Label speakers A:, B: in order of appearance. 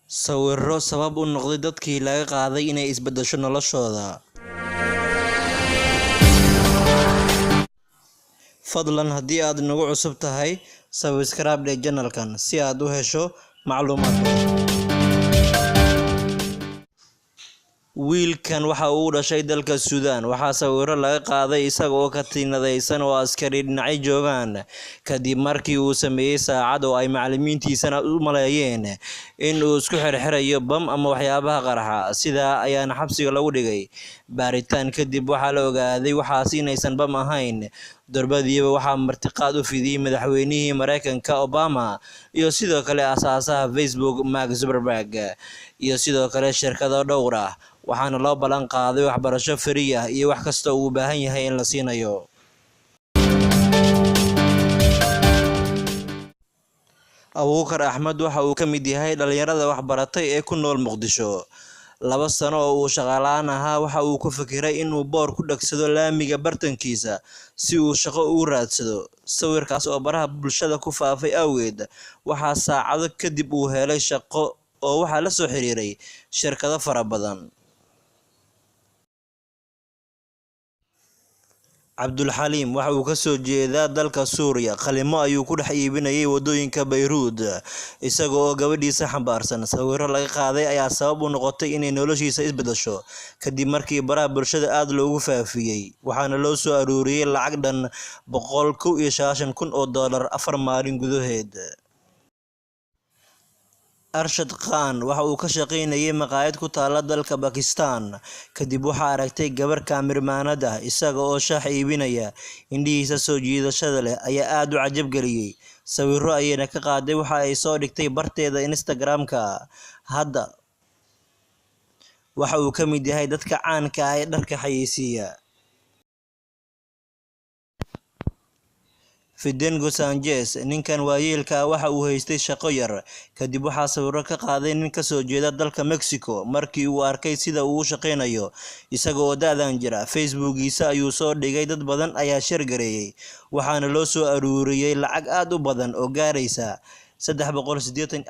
A: Sawirro sabab u noqday dadkii laga qaaday inay isbedesho noloshooda. Fadlan haddii aad nagu cusub tahay, subscribe dheh channel-kan si aad u hesho macluumaad badan. Wiilkan waxa uu u dhashay dalka Suudaan, waxaa sawirro laga qaaday isaga oo katiinadaysan oo askari dhinacyo joogaan, kadib markii uu sameeyay saacad oo ay macallimiintiisana u maleeyeen in uu isku xirxirayo bam ama waxyaabaha qarxa, sidaa ayaana xabsiga lagu dhigay. Baaritaan kadib waxaa la ogaaday waxaasi inaysan bam ahayn. Durbadiiba waxaa martiqaad u fidiyay madaxweynihii Mareykanka Obama iyo sidoo kale aasaasaha Facebook Mark Zuckerberg iyo sidoo kale shirkado dhowr ah, waxaana loo ballan qaaday waxbarasho free ah iyo wax kasta oo uu u baahan yahay in la siinayo. Abuukar Axmed waxa uu ka mid yahay dhalinyarada waxbaratay ee ku nool Muqdisho. 2 sano oo uu shaqo la'aan ahaa, waxa uu ku fikiray in uu boor ku dhagsado laamiga bartankiisa si uu shaqo ugu raadsado. Sawirkaas oo baraha bulshada ku faafay awgeed, waxaa saacado kadib uu helay shaqo oo waxaa la soo xiriiray shirkado fara badan. Cabdulxaliim waxa uu ka soo jeedaa dalka Suuriya. Qalimo ayuu ku dhex iibinayay waddooyinka Bayruud, isaga oo gabadhiisa xambaarsan. Sawirro laga qaaday ayaa sabab u noqotay inay noloshiisa isbedesho, kadib markii baraha bulshada aad loogu faafiyay, waxaana loo soo aruuriyay lacag dhan $191,000 4 maalin gudahood. Arshad Khan waxa uu ka shaqaynayay maqaayad ku taalla dalka Bakistaan. Kadib waxaa aragtay gabar kaamirmaanad ah isaga oo shaah iibinaya. Indhihiisa soo jiidashada leh ayaa aad u cajab geliyay. Sawirro ayayna ka qaaday waxa ay soo dhigtay barteeda Instagram-ka. Hadda waxa uu ka mid yahay dadka caanka ah ee dharka xayeysiiya. Fidengo Sanchez, ninkan waayeelka ah waxa uu haystay shaqo yar, kadib waxaa sawirro ka qaaday nin ka soo jeeda dalka Mexico markii uu arkay sida uu u shaqaynayo, isaga oo da'dan jira. Facebookiisa ayuu soo dhigay, dad badan ayaa share gareeyay, waxaana loo soo aruuriyay lacag aad u badan oo gaaraysa $384,000.